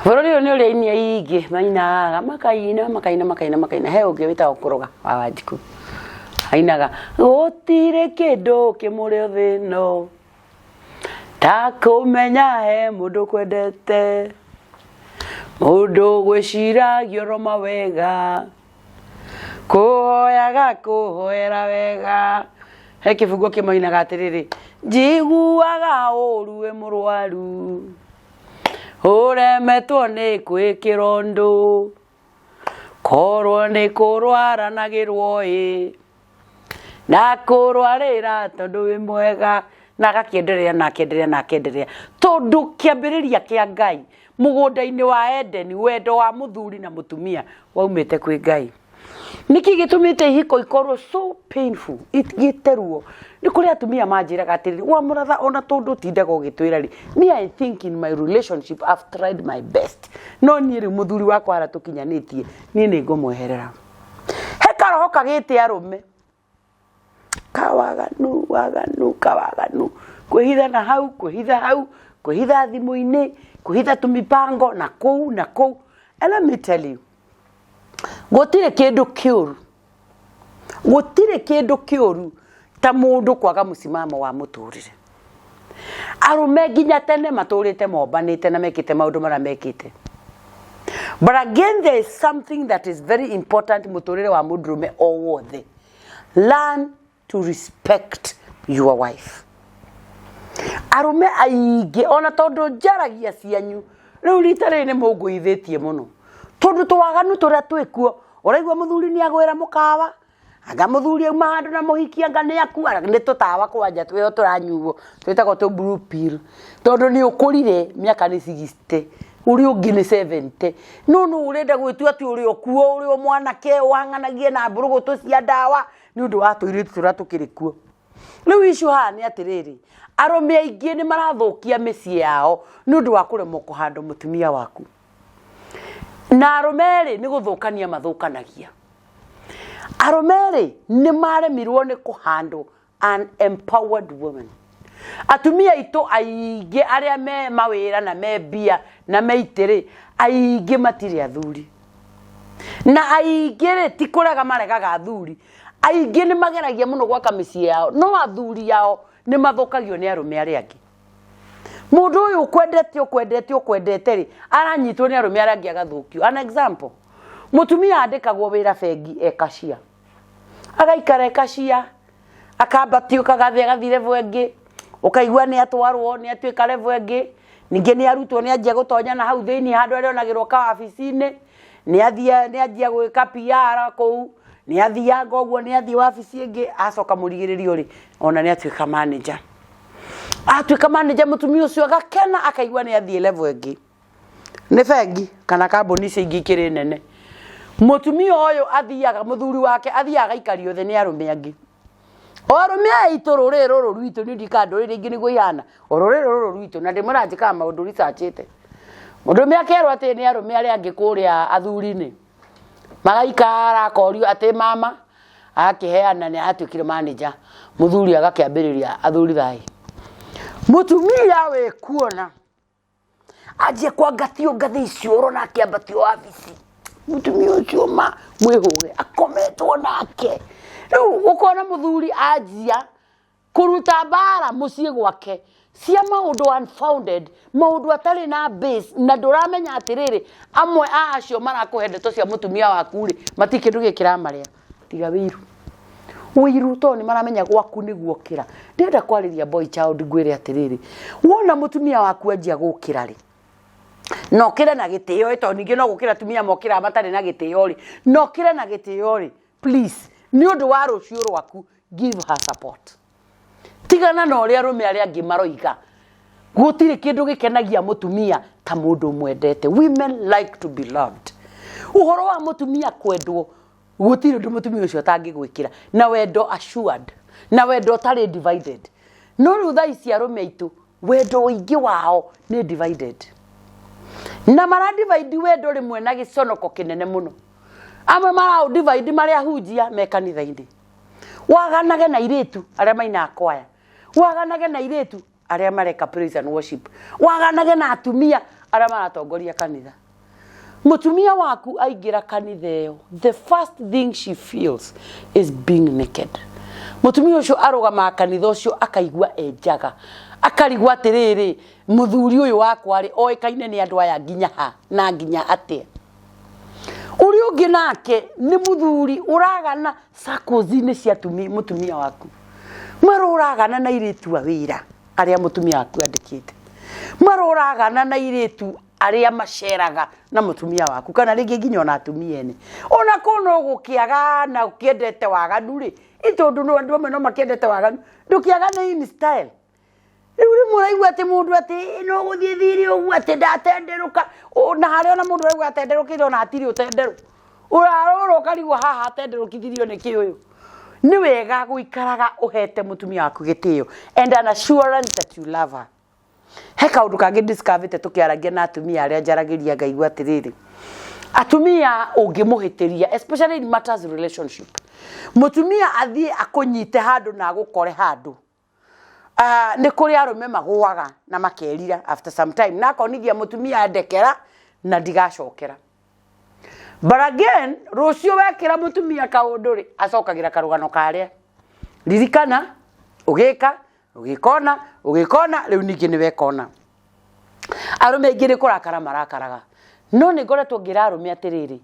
Bũrũri ũyũ nĩ ũrĩ aini aingĩ mainaga makaina makaina makaina makaina. He ũngĩ wĩtagwo Kũroga wa Wanjikũ, ainaga gũtirĩ kĩndũ kĩmũrĩ thĩ ĩno ta kũmenya he mũndũ ũkwendete, mũndũ gwĩciragia oro mawega, kũhoyaga kũhoera wega. He kĩbungo kĩmwe ainaga atĩrĩrĩ, njiguaga ũru wĩ mũrwaru, ũremetwo nĩ kwĩkĩra ũndũ, korwo nĩ kũrwaranagĩrwo ĩ, na kũrwarĩra tondũ wĩ mwega. Na agakĩenderea na akenderea na akenderea, tondũ kĩambĩrĩria kĩa Ngai mũgũnda-inĩ wa Edeni, wendo wa mũthuri na mũtumia waumĩte kwĩ Ngai. Nĩkĩ gĩtũmĩte ihiko ikorwo so painful, igĩte ruo? Nĩ kũrĩ atumia manjĩraga atĩrĩrĩ, wa mũratha ona tondũ ũtindaga ũgĩtwĩra rĩ, me I think in my relationship I've tried my best, no niĩ rĩu mũthuri wakwa harĩa tũkinyanĩtie, niĩ nĩ ngũmweherera. He karoho kagĩte arũme, kawaganu waganu kawaganu, kwĩhitha na hau, kwĩhitha hau, kwĩhitha thimũ-inĩ, kwĩhitha tũmipango na kũu na kũu. And let me tell you, Gũtirĩ kĩndũ kĩũru, gũtirĩ kĩndũ kĩũru ta mũndũ kwaga mũsimamo wa mũtũrĩre. Arũme nginya tene matũrĩte mombanĩte na mekĩte maũndũ marĩa mekĩte. But again there is something that is very important mũtũrĩre wa mũndũrũme o wothe. Learn to respect your wife. Arũme aingĩ ona tondũ njaragia cianyu rĩu rita rĩrĩ nĩ mũngũithĩtie mũno tondũ twaganu tũrĩa twĩkuo ũraigua mũthuri nĩ agwĩra mũkawa anga mũthuri auma handũ na mũhiki anga nĩ akua nĩ tũtawa kwanja twĩho tũranyuo twĩtagwo tũ blue pill tondũ nĩ ũkũrire mĩaka nĩ 60 ũrĩa ũngĩ nĩ 70 no nũ ũrenda gwĩtua atĩ ũrĩ o kuo ũrĩ o mwanake wang'anagie na mbũrũgũtũ cia ndawa nĩ ũndũ wa tũirĩtu tũrĩa tũkĩrĩ kuo. Rĩu issue haha nĩ atĩrĩrĩ, arũme aingĩ nĩ marathũkia mĩciĩ yao nĩ ũndũ wa kũremwo kũhandwo mũtumia waku. Na arũme rĩ, nĩ gũthũkania mathũkanagia. Arũme rĩ, nĩ maremirwo nĩ kũhandwo an empowered woman. Atumia aitũ aingĩ arĩa me mawĩra na me mbia na me itĩ rĩ, aingĩ matirĩ athuri. Na aingĩ rĩ, ti kũrega maregaga athuri, aingĩ nĩ mageragia mũno gwaka mĩciĩ yao, no athuri ao nĩ mathũkagio nĩ arũme arĩa angĩ. Mũndũ ũyũ ũkwendete ũkwendete ũkwendete rĩ, aranyitwo nĩ arũme arĩa angĩ agathũkio. An example, mũtumia andĩkagwo wĩra bengi e cashier. Agaikara e cashier, akambatio kagathiĩ agathiĩ level ĩngĩ, ũkaigua nĩ atwarwo nĩ atuĩka level ĩngĩ, ningĩ nĩ arutwo nĩ anjia gũtonya na hau thĩiniĩ handũ arĩonagĩrwo kawabici-inĩ, nĩ athiĩ nĩ anjia gwĩka PR kũu, nĩ athianga ũguo nĩ athiĩ wabici ĩngĩ, acoka mũrigĩrĩrio rĩ, ona nĩ atuĩka manager. Atuĩka manager mũtumia ũcio agakena akaigua nĩ athiĩ level ĩngĩ. Nĩ bengi kana kambuni icio ingĩ ikĩrĩ nene. Mũtumia ũyũ athiaga, mũthuri wake athiaga agaikario thĩ nĩ arũme angĩ. O arũme aya aitũ rũrĩrĩ rũrũ rwitũ, niĩ ndiũĩ kana ndũrĩrĩ ingĩ nĩguo ihana, o rũrĩrĩ rũrũ rwitũ, na ndĩmwĩraga njĩkaga maũndũ research ĩte. Mũndũrũme akerwo atĩ nĩ arũme arĩa angĩ kũrĩa athuri-inĩ, magaikara akorio atĩ mama, agakĩheana nĩ atuĩkire manager, mũthuri agakĩambĩrĩria athuri thai. Mũtumia wĩ kuona anjie kwangatio ngathĩ icio ũrona akĩambatio wabici mũtumia ũcio ma mwĩhũge akometwo nake rĩu ũkona mũthuri anjia kũruta mbara mũciĩ gwake cia maũndũ unfounded maũndũ atarĩ na base na ndũramenya atĩrĩrĩ amwe a acio marakũhe ndeto cia mũtumia waku rĩ matirĩ kĩndũ gĩkĩramarĩa tiga wĩiru Ũiru tondũ nĩ maramenya gwaku nĩguo ũkĩra. Ndĩrenda kwarĩria boy child ngwĩre atĩrĩrĩ, wona mũtumia waku anjia gũkĩra rĩ, na ũkĩre na gĩtĩo ĩ tondũ ningĩ no gũkĩra atumia mokĩraga matarĩ na gĩtĩo rĩ, na ũkĩre na gĩtĩo rĩ, please nĩ ũndũ wa rũciũ rwaku give her support. Tigana na ũrĩa arũme arĩa angĩ maroiga. Gũtirĩ kĩndũ gĩkenagia mũtumia ta mũndũ ũmwendete. Women like to be loved. Ũhoro wa mũtumia kwendwo Gũtirĩ ũndũ mũtumia ũcio atangĩgwĩkĩra na wendo assured, na wendo ũtarĩ divided. No rĩu thaa ici arũme aitũ wendo ũingĩ wao nĩ divided. Na mara divide wendo rĩmwe na gĩconoko kĩnene mũno. Amwe maraũ divide marĩ ahunjia me kanitha-inĩ. Waganage na airĩtu arĩa mainaga kwaya. Waganage na airĩtu. Arĩa mareka praise and worship, waganage na atumia arĩa maratongoria kanitha. Mutumia waku aingĩra kanitha ĩyo, the first thing she feels is being naked. Mutumia ũcio arũgamaga kanitha ũcio akaigua e njaga, akarigwo atĩrĩrĩ, mũthuri ũyũ wakwa rĩ, oĩkaine nĩ andũ aya nginya ha na nginya atĩa? Ũrĩa ũngĩ nake nĩ mũthuri ũragana circles-inĩ cia mũtumia waku, mara ũragana na airĩtu a wĩra arĩa mũtumia waku andĩkĩte, mara ũragana na airĩtu arĩa maceraga na mũtumia waku, kana rĩngĩ nginya ona atumia ene. Ona korwo no gũkĩagana ũkĩendete waganu rĩ, ĩ tondũ no andũ amwe no makĩendete waganu, ndũkĩagane in style. Rĩu rĩmwe ũraigua atĩ mũndũ atĩ no gũthiĩ thirĩ ũguo atĩ ndatenderũka, na harĩa ona mũndũ ũraigua atenderũkĩte ona hatirĩ ũtenderũ. Ũrarora ũkarigwo haha atenderũkithirio nĩkĩ ũyũ. Nĩ wega gũikaraga ũhete mũtumia waku gĩtĩo and an assurance that you love her. He kaũndũ kangĩ discoverĩte tũkĩaragia na atumia arĩa njaragĩria ngaigua atĩrĩrĩ, atumia ũngĩmũhĩtĩria especially in matters relationship, mũtumia athiĩ akũnyite handũ na agũkore handũ, nĩ kũrĩ arũme magũaga na makerira after some time, na akonithia mũtumia ndekera na ndigacokera. But again, rũciũ wekĩra mũtumia kaũndũ rĩ, acokagĩra karũgano karĩa. Ririkana, ũgĩka, ũgĩkona, ũgĩkona, rĩu ningĩ nĩ wekona. Arũme aingĩ nĩ kũrakara marakaraga. No nĩ ngoretwo ngĩra arũme atĩrĩrĩ,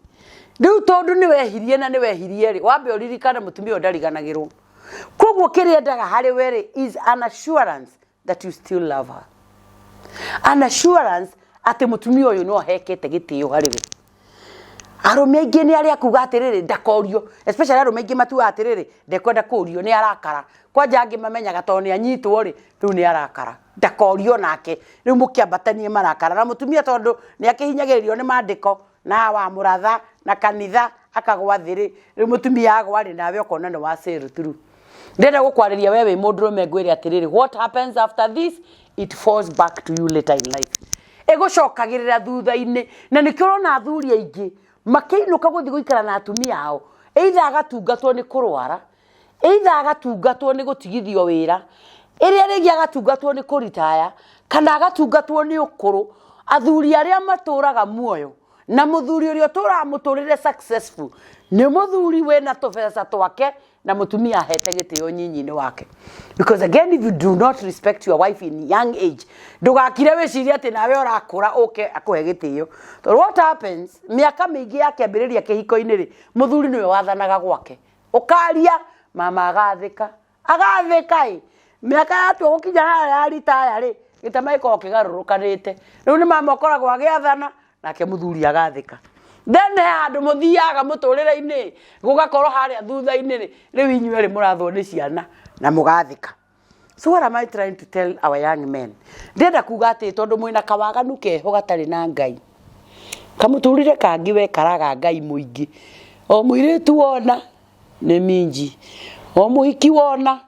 rĩu tondũ nĩ wehirie na nĩ wehirie rĩ, wambe ũririkane mũtumia ũyũ ndariganagĩrwo. Koguo kĩrĩa endaga harĩ we rĩ, is an assurance that you still love her. An assurance atĩ mũtumia ũyũ no ahekete gĩtĩo harĩ we. Arũme aingĩ nĩ arĩa kuga atĩrĩrĩ, ndakorio, especially arũme aingĩ matuaga atĩrĩrĩ, ndekwenda kũrio, nĩ arakara. Kwanja angĩ mamenyaga tondũ nĩ anyitwo rĩ, rĩu nĩ arakara. Ndakorio nake, rĩu mũkĩambatanie marakara. Na mũtumia tondũ nĩ akĩhinyagĩrĩrio nĩ mandĩko, na wa mũratha, na kanitha, akagwa thĩ rĩ, rĩu mũtumia agwa rĩ, nawe ũkona nĩ wa sail through. Ndĩrenda gũkwarĩria we wĩ mũndũrũme ngwĩre atĩrĩrĩ, what happens after this, it falls back to you later in life. Ĩgũcokagĩrĩra thutha-inĩ. Na nĩkĩo ũrona athuri aingĩ makĩinũka gũthiĩ gũikara na atumia ao, either agatungatwo nĩ kũrwara, either agatungatwo nĩ gũtigithio wĩra, ĩrĩa rĩngĩ agatungatwo nĩ kũritaya, kana agatungatwo nĩ ũkũrũ. Athuri arĩa matũraga muoyo na mũthuri ũrĩa ũtũraga mũtũrĩre successful nĩ mũthuri wĩna tũbeca twake na mũtumia ahete gĩtĩo nyinyi-inĩ wake. Because again, if you do not respect your wife in young age, ndũgakire wĩcirie atĩ nawe ũrakũra ũke akũhe gĩtĩo. Tondũ what happens, mĩaka mĩingĩ ya kĩambĩrĩria kĩhiko-inĩ rĩ, mũthuri nĩwe wathanaga gwake. Ũkaria, mama agathĩka. Agathĩka ĩ, mĩaka yatua gũkinya harĩa ya ritaya rĩ, gĩtama gĩkoragwo kĩgarũrũkanĩte. Rĩu nĩ mama ũkoragwo agĩathana, nake mũthuri agathĩka. Then he handũ mũthiaga mũtũrĩre-inĩ, gũgakorwo harĩa thutha-inĩ rĩ, rĩu inyuĩ erĩ mũrathwo nĩ ciana na mũgathĩka. So what am I trying to tell our young men? Ndĩrenda kuga atĩ tondũ mwĩna kawaganu keho gatarĩ na Ngai, kamũtũrĩre kangĩ we karaga Ngai mũingĩ. O mũirĩtu wona nĩ minji, o mũhiki wona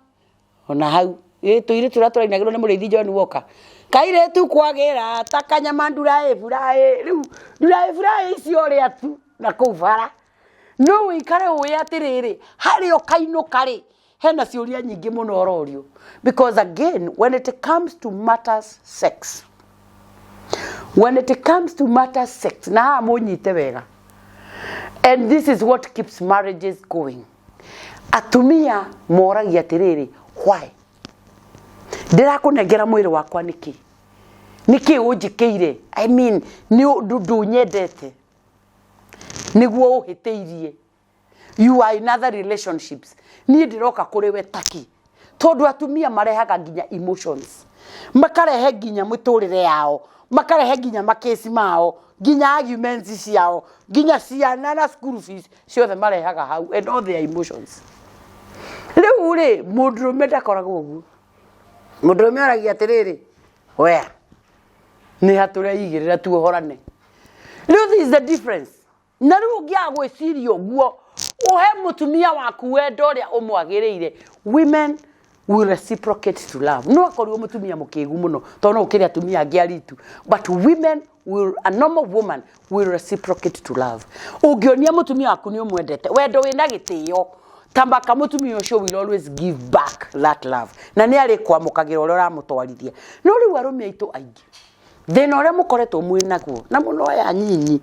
ona hau. Ĩ tũirĩtu tũrĩa tũrainagĩrwo nĩ mũrĩithi John Walker, kairĩtu kwagĩra ta kanyama nduraĩ buraĩ. Rĩu nduraĩ buraĩ icio ũrĩa tu na kũu bara. No ũikare ũĩ atĩrĩrĩ, harĩa ũkainũka rĩ, hena ciũria nyingĩ mũno ũrorio. Because again, when it comes to matters sex, when it comes to matters sex, na haha mũnyite wega, and this is what keeps marriages going. Atumia moragia atĩrĩrĩ, why? Ndĩrakũnengera mwĩrĩ wakwa nĩkĩ? Nĩkĩ ũnjĩkĩire? I mean, nĩ ũndũ ndũnyendete. Nĩguo ũhĩtĩirie. You are in other relationships. Niĩ ndĩroka kũrĩ we taki. Tondũ atumia marehaga nginya emotions. Makarehe nginya mĩtũrĩre yao. Makarehe nginya makesi mao. Nginya arguments ciao. Nginya ciana na school fees. Ciothe marehaga hau. And all their emotions. Rĩu rĩ, mũndũrũme ndakoragwo ũguo. Mũndũrũme oragia atĩrĩrĩ, wea, nĩ ha tũreigĩrĩra tuohorane. Rĩu this is the difference. Na rĩu ũngĩaga gwĩciria ũguo, ũhe mũtumia waku wendo ũrĩa ũmwagĩrĩire. Women will reciprocate to love. No akorirwo mũtumia mũkĩgu mũno, tondũ no ũkĩrĩ atumia angĩ aritu. But women will, a normal woman will reciprocate to love. Ũngĩonia mũtumia waku nĩ ũmwendete, wendo wĩna gĩtĩo, Tambaka mũtumia ũcio will always give back that love, na nĩ arĩ kwamũkagĩra ũrĩa ũramũtwarithia. No rĩu arũme aitũ aingĩ, thĩna ũrĩa mũkoretwo mwĩ naguo na mũno aya nyinyi,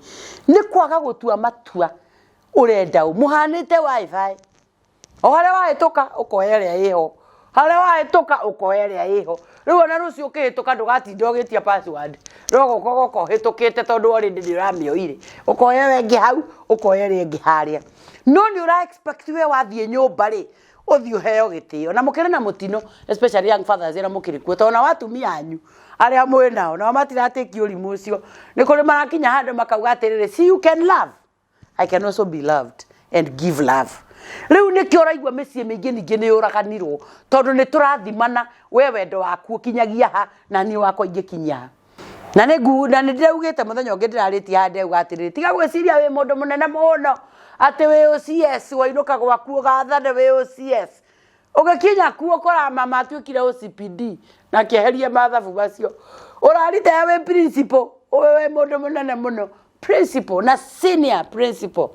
nĩ kwaga gũtua matua ũrenda ũ. Mũhanĩte WiFi, o harĩa wahĩtũka ũkoya ĩrĩa ĩho, harĩa wahĩtũka ũkoya ĩrĩa ĩho. Rĩu ona rũciũ ũkĩhĩtũka ndũgatinda ũgĩtia password, no gũka ũgoka ũhĩtũkĩte tondũ already nĩ ũramĩoire. Ũkoya ĩyo ĩngĩ hau, ũkoya ĩrĩa ĩngĩ harĩa. No nĩ ũra expect we wathiĩ nyũmba rĩ, ũthiĩ ũheo gĩtĩo. Na mũkĩrĩ na mũtino, especially young fathers arĩa mũkĩrĩ kuo, tondũ nao atumia anyu arĩa mwĩ nao, nao matiratĩkia ũrimũ ũcio. Nĩ kũrĩ marakinya handũ makauga atĩrĩrĩ, see you can love, I can also be loved and give love. Rĩu nĩkĩo ũraigua mĩciĩ mĩingĩ ningĩ nĩ yũraganirwo, tondũ nĩ tũrathimana, we wendo waku ũkinyagia ha na niĩ wakwa ingĩkinyia ha. Na nĩ ngu, na nĩ ndĩraugĩte mũthenya ũngĩ ndĩrarĩtie haha ndĩrauga atĩrĩrĩ, tiga gwĩciria wĩ mũndũ mũnene mũno atĩ wĩ OCS, wainũka gwaku ũgathane wĩ OCS. Ũgĩkinya kuo ũkoraga mama atuĩkire OCPD na akĩeheria mathabu macio. Ũraritaya wĩ principal, wĩ mũndũ mũnene mũno, principal na senior principal.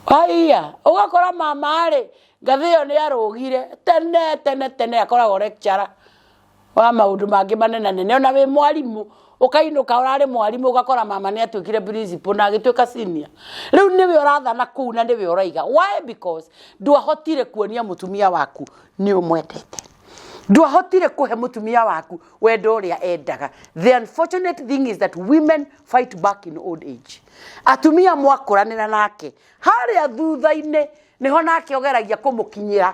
Haiya, ũgakora mama rĩ, ngathĩ ĩyo nĩ arũgire tene tene tene, akoragwo lecturer wa maũndũ mangĩ manenanene. Ona wĩ mwarimũ, ũkainũka ũrarĩ mwarimũ, ũgakora mama nĩ atuĩkire principal na agĩtuĩka senior. Rĩu nĩwe ũrathana kũu na nĩwe ũraiga. Why? Because ndwahotire kuonia mũtumia waku nĩ ũmwendete. Ndwahotire kũhe mũtumia waku wendo ũrĩa endaga. The unfortunate thing is that women fight back in old age. Atumia mwakũranĩra nake, harĩa thutha-inĩ nĩho nake ũgeragia kũmũkinyĩra.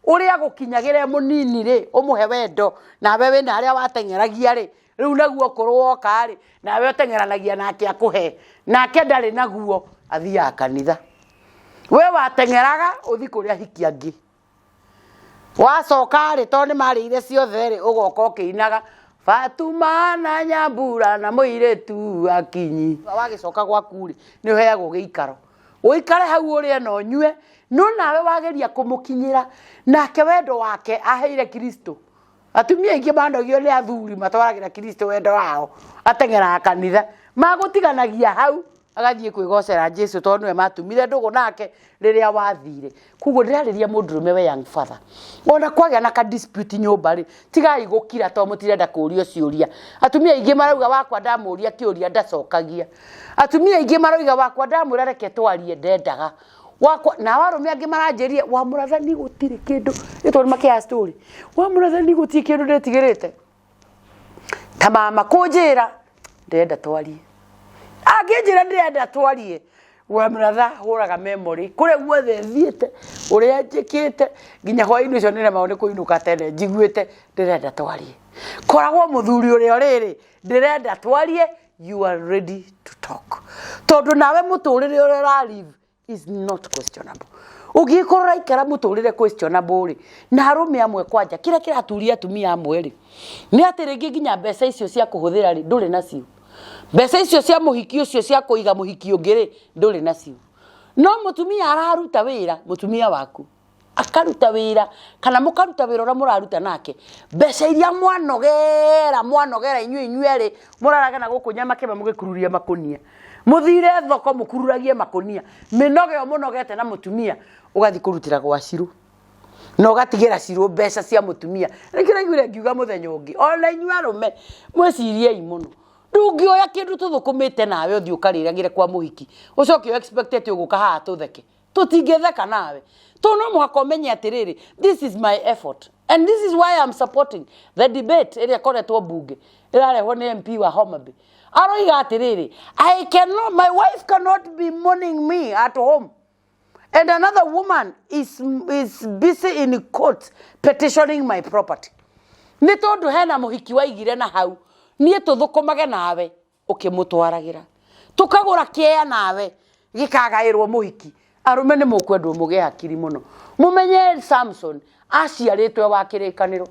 Ũrĩa agũkinyagĩra e mũnini rĩ, ũmũhe wendo, nawe wĩna harĩa wateng'eragia rĩ, rĩu naguo ũkũrũ woka rĩ, nawe ũteng'eranagia nake akũhe. Nake ndarĩ naguo, athiaga kanitha. We wateng'eraga ũthiĩ kũrĩ ahiki angĩ. Wacoka rĩ, tondũ nĩ marĩire ciothe rĩ, ũgoka ũkĩinaga Fatuma na Nyambura na mũirĩtu Akinyi. Wagĩcoka gwaku rĩ, nĩ ũheagwo gĩikaro. Ũikare hau ũrĩe na ũnyue, no nawe wageria kũmũkinyĩra, nake wendo wake aheire Kristo. Atumia aingĩ manogio nĩ athuri matwaragĩra Kristo wendo wao, ateng'eraga kanitha. Magũtiganagia hau, agathiĩ kwĩgocera Jesu tondũ nĩwe matumire ndũgũ nake rĩrĩa wathire. Koguo ndĩrarĩria mũndũrũme we young father, ona kwagĩa na ka dispute nyũmba rĩ, tigai gũkira tondũ mũtirenda kũrio ciũria. Atumia aingĩ marauga wakwa ndamũria kĩũria ndacokagia. Atumia aingĩ marauga wakwa ndamwĩra reke twarie ndendaga. Wakwa, nao arũme angĩ maranjĩria wa mũrathani gũtirĩ kĩndũ, nĩ tondũ makĩaga story. Wa mũrathani gũtirĩ kĩndũ ndĩtigĩrĩte. Ta mama kũnjĩra ndĩrenda twarie, angĩnjĩra ndĩrenda twarie, we brother hũraga memory kũrĩa guothe thiĩte, ũrĩa njĩkĩte, nginya hwainĩ ũcio nĩremagwo nĩ kũinũka tene njiguĩte ndĩrenda twarie. Koragwo mũthuri ũrĩa ũrĩrĩ ndĩrenda twarie, you are ready to talk, tondũ nawe mũtũrĩre ũrĩa ũra live is not questionable. Ũngĩkorwo ũraikara mũtũrĩre questionable rĩ, na arũme amwe kwanja kĩrĩa kĩraturia atumia amwe rĩ, nĩ atĩ rĩngĩ nginya mbeca icio cia kũhũthĩra rĩ, ndũrĩ nacio. Mbeca icio cia mũhiki ũcio cia kũiga mũhiki ũngĩ rĩ, ndũrĩ nacio. No mũtumia araruta wĩra, mũtumia waku akaruta wĩra kana mũkaruta wĩra ũrĩa mũraruta nake, mbeca iria mwanogera mwanogera inyuĩ inyuerĩ mũraraga na gũkũ nyamakĩma mũgĩkururia makũnia, mũthire thoko mũkururagie makũnia, mĩnoga ĩyo mũnogete na mũtumia ũgathiĩ kũrutĩra gwa Cirũ na ũgatigĩra Cirũ mbeca cia mũtumia. Nĩkĩo ũraiguire ngiuga mũthenya ũngĩ, ona inyuĩ arũme mwĩciriei mũno, ndũngĩoya kĩndũ tũthũkũmĩte nawe ũthiĩ ũkarĩragĩre kwa mũhiki ũcoke ũ expect atĩ ũgũka haha tũtheke. Tũtingĩtheka nawe, tondũ no mũhaka ũmenye atĩrĩrĩ, this is my effort and this is why I'm supporting the debate ĩrĩa ĩkoretwo mbunge ĩrarehwo nĩ MP wa Homa Bay. Aroiga atĩrĩrĩ, I cannot, my wife cannot be mourning me at home and another woman is busy in court petitioning my property. Nĩ tondũ hena mũhiki waigire na hau, niĩ tũthũkũmage nawe ũkĩmũtwaragĩra, tũkagũra kĩea nawe gĩkagaĩrwo mũhiki. Arũme nĩ mũkwendwo mũgĩe hakiri mũno, mũmenye Samson aciarĩtwo wa kĩrĩkanĩro,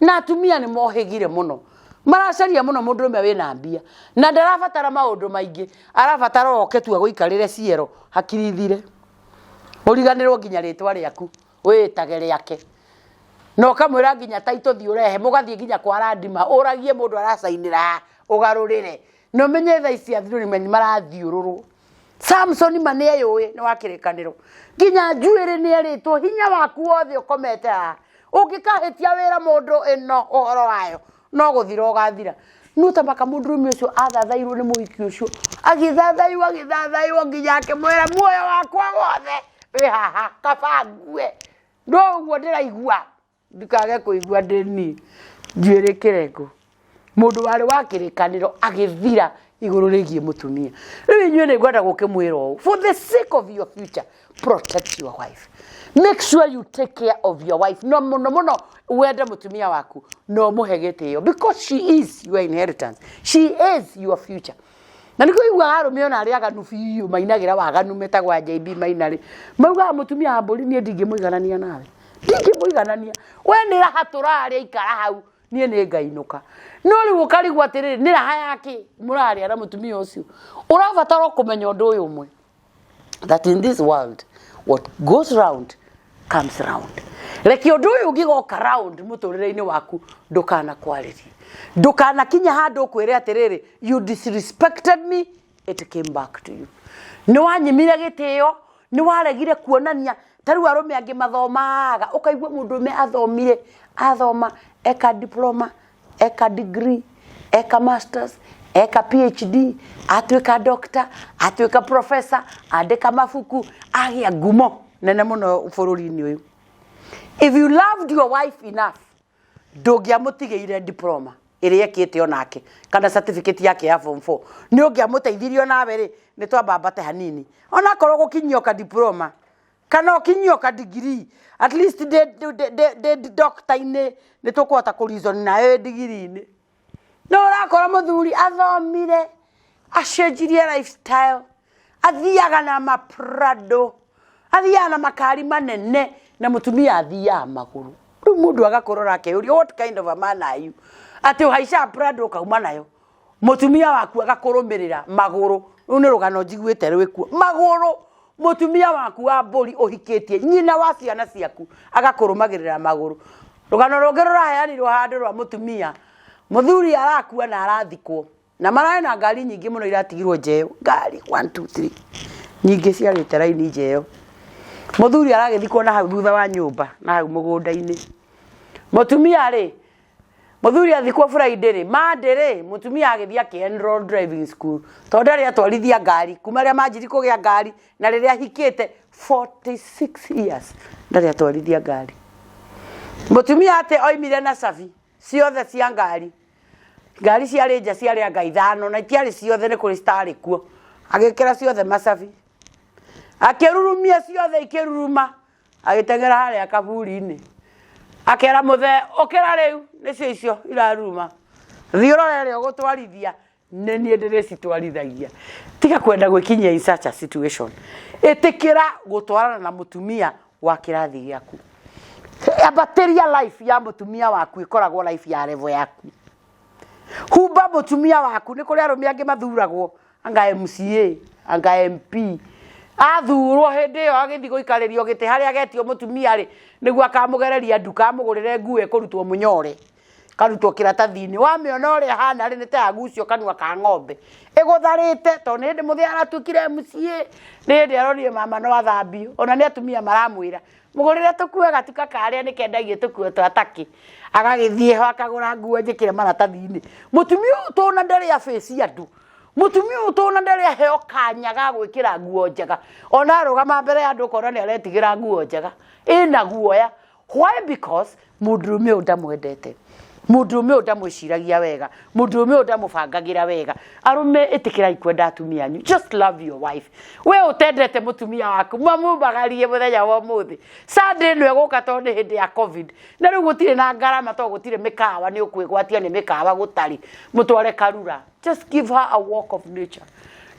na atumia nĩ mohĩgire mũno, maracaria mũno mũndũrũme wĩna mbia na ndarabatara maũndũ maingĩ, arabatara oke tu agũikarĩre ciero hakiri ithire, ũriganĩrwo nginya rĩtwa rĩaku wĩĩtage rĩake, na ũkamwĩra nginya taitũ thiĩ ũrehe, mũgathiĩ nginya kwa randima ũragie mũndũ aracainĩra ha, ũgarũrĩre. Na ũmenye thaa ici athuri nĩ marathiũrũrwo. Samson ma nĩ eyũĩ nĩ wa kĩrĩkanĩro nginya njuĩrĩ nĩ erĩtwo hinya waku wothe ũkomete haha ũngĩkahĩtia wĩra mũndũ ĩno ũhoro wayo no gũthira ũgathira no ta maka mũndũrũme ũcio athathairwo nĩ mũhiki ũcio agĩthathaiwo agĩthathaiwo nginya akĩmwĩra muoyo wakwa wothe wĩ haha kaba ngue no ũguo ndĩraigua ndikage kũigua ndĩ niĩ njuĩrĩ kĩrengo mũndũ warĩ wa kĩrĩkanĩro agĩthira igũrũ rĩgiĩ mũtumia rĩu inyuĩ nĩ ngwenda gũkĩmwĩra ũũ for the sake of your future protect your wife make sure you take care of your wife no mũno mũno wende mũtumia waku na ũmũhe gĩtĩo because she is your inheritance she is your future na nĩkĩo iguaga arũme ona arĩa aganu biũ mainagĩra waganu metagwo a JB maina rĩ maugaga mũtumia wa mbũri niĩ ndingĩmũiganania nawe ndingĩmũiganania we nĩ raha tũrarĩa ikara hau niĩ nĩ ngainũka no rĩu ũkarigwo atĩrĩrĩ nĩ raha yake mũrarĩa na mũtumia ũcio ũrabatara kũmenya ũndũ ũyũ ũmwe that in this world what goes round comes round reke ũndũ ũyũ ũngĩgoka round mũtũrĩre-inĩ waku ndũkanakwarĩrie ndũkanakinya handũ ũkwĩre atĩrĩrĩ you disrespected me it came back to you nĩ wanyimire gĩtĩo nĩ waregire kuonania ta rĩu arũme angĩ mathomaga ũkaigua mũndũrũme athomire athoma eka diploma eka degree eka masters eka phd atuĩka doctor atuĩka professor andĩka mabuku agĩa ngumo nene mũno bũrũri-inĩ ũyũ if you loved your wife enough ndũngĩamũtigĩire diploma ĩrĩa ekĩte onake kana certificate yake ya form 4 nĩ ũngĩamũteithirie onawe rĩ nĩ twambambate hanini onakorwo gũkinyio ka diploma kana ũkinyio ka degree at least ndĩ ndĩ doctor-inĩ nĩ tũkũhota kũ reason nawe wĩ degree-inĩ no ũrakora mũthuri athomire acenjirie lifestyle athiaga na maprado athiaga na makari manene na mũtumia athiaga magũrũ rĩu mũndũ agakũrora akeyũria what kind of a man are you atĩ ũhaicaga prado ũkauma nayo Mũtumia waku agakũrũmĩrĩra magũrũ. Rũu nĩ rũgano njiguĩte rwĩkuo. Magũrũ! Mũtumia waku wa mbũri ũhikĩtie, nyina wa ciana ciaku, agakũrũmagĩrĩra magũrũ. Rũgano rũngĩ rũraheanirwo handũ rwa mũtumia, mũthuri arakua na arathikwo, na mararĩ na ngari nyingĩ mũno iratigirwo nja ĩyo, ngari one two three, nyingĩ ciarĩte raini nja ĩyo. Mũthuri aragĩthikwo na hau thutha wa nyũmba, na hau mũgũnda-inĩ. Mũtumia rĩ, Mũthuri athikwo Friday rĩ, Monday rĩ, mũtumia agĩthiĩ akĩ enroll driving school tondũ ndarĩ atwarithia ngari kuma rĩrĩa manjirie kũgĩa ngari na rĩrĩa ahikĩte 46 years ndarĩ atwarithia ngari. Mũtumia atĩ oimire na cabi ciothe cia ngari, ngari ciarĩ nja ciarĩ anga ithano na itiarĩ ciothe nĩ kũrĩ citarĩ kuo, agĩkĩra ciothe macabi, akĩrurumia ciothe ikĩruruma. Agĩteng'era harĩa kaburi-inĩ akera mũthee ũkĩra rĩu nĩcio icio iraruma thiĩ ũrore ĩrĩa ũgũtwarithia nĩ niĩ ndĩrĩcitwarithagia tiga kwenda gwĩkinyia in such a situation ĩtĩkĩra gũtwarana na mũtumia wa kĩrathi gĩaku ambatĩria life ya mũtumia waku ĩkoragwo life ya level yaku humba mũtumia waku nĩ kũrĩ arũme angĩ mathuragwo anga MCA anga MP athurwo hĩndĩ ĩyo agĩthiĩ gũikarĩrio gĩtĩ harĩa agetio mũtumia rĩ nĩguo akamũgereria nduka amũgũrĩre nguo ĩkũrutwo mũnyore karutwo kĩratathi-inĩ wamĩona ũrĩa ĩhana rĩ nĩ ta yagucio kanua ka ng'ombe ĩgũtharĩte tondũ nĩ hĩndĩ mũthĩ aratuĩkire MCA nĩ hĩndĩ aronire mama no athambio ona nĩ atumia maramwĩra Mũgũrĩre tũkuo gatuka karĩa nĩ kendagie tũkuo twa takĩ. Agagĩthiĩ ho akagũra nguo njĩkĩre maratathi-inĩ. Mũtumia ũyũ tũna ndarĩ abaci andũ. Mũtumia ũyũ tũna ndarĩ aheo kanya ga gwĩkĩra nguo njega. Ona arũgama mbere ya andũ ũkona nĩ aretigĩra nguo njega. Ĩna guoya. Why? Because Mũndũrũme ũyũ ndamwendete, mũndũrũme ũyũ ndamwĩciragia wega, mũndũrũme ũyũ ndamũbangagĩra wega. Arũme ĩtĩkĩrai kwenda atumia anyu, just love your wife. We ũtendete mũtumia waku, mamumagarie mũthenya wa ũmũthĩ. Sunday ĩno ĩgũka tondũ nĩ hĩndĩ ya Covid, na rĩu gũtirĩ na ngarama tondũ gũtirĩ mĩkawa, nĩ ũkwĩgwatia nĩ mĩkawa gũtarĩ, mũtware Karura. Just give her a walk of nature.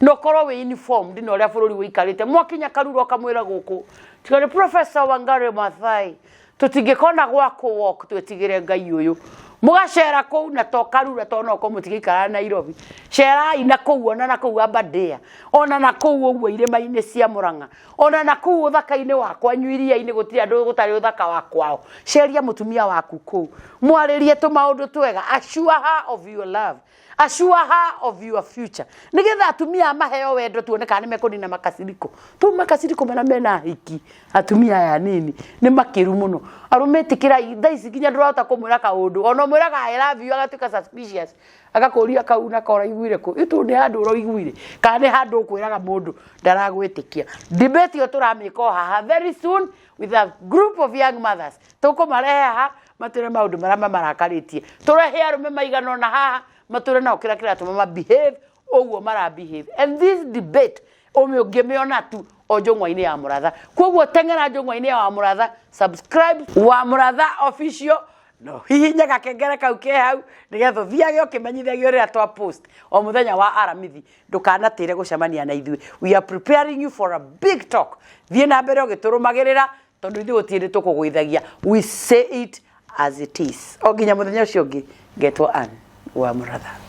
Na ũkorwo wĩ informed na ũrĩa bũrũri ũikarĩte. Mwakinya Karura ũkamwĩra gũkũ, tiga nĩ Professor Wangari Maathai, Tũtingĩkona gwa kũ walk twĩtigĩre Ngai ũyũ. Mũgacera kũu na to Karura to no korwo mũtigĩikaraga Nairobi. Cerai na kũu ona na kũu Aberdare, ona na kũu ũguo irĩma-inĩ cia Murang'a, ona na kũu ũthaka-inĩ wa kwanyu iria-inĩ gũtirĩ andũ gũtarĩ ũthaka wa kwao. Ceria mũtumia waku kũu, mwarĩrie tũmaũndũ twega, assure her of your love. Assure her of your future. Nigetha atumia maheo wendo tuone kana nĩmekũnina makasiriko. Tu makasiriko marĩa mena ahiki atumia aya anini nĩ makĩru mũno. Arũme ĩtĩkĩrai thaa ici nginya ndũrahota kũmwĩra kaũndũ. Ona ũmwĩraga I love you agatuĩka suspicious. Agakũria kau nako ũraiguire kũ. Itu nĩ handũ ũraiguire kana nĩ handũ ũkwĩraga mũndũ ndaragwĩtĩkia. Debate ĩyo tũramĩka o haha very soon with a group of young mothers. Tũkũmarehe haha matwĩre maũndũ marĩa mamarakarĩtie. Tũrehe arũme maigana ũna haha matwĩre nao kĩrĩa kĩratũma ma behave ũguo mara behave. And this debate ũngĩmĩona tu o njũng'wa-inĩ ya Mũratha. Koguo teng'era njũng'wa-inĩ ya Mũratha, subscribe wa Mũratha official no hihinye gakengere kau ke hau nĩgetha ũthiage ũkĩmenyithagio rĩrĩa twa post o mũthenya wa Aramithi. Ndũkanatĩre gũcemania na ithuĩ. We are preparing you for a big talk. Thiĩ na mbere ũgĩtũrũmagĩrĩra tondũ ithuĩ gũtirĩ hĩndĩ tũkũgũithagia. We say it as it is. O nginya mũthenya ũcio ũngĩ, ngetwo Ann wa Mũratha.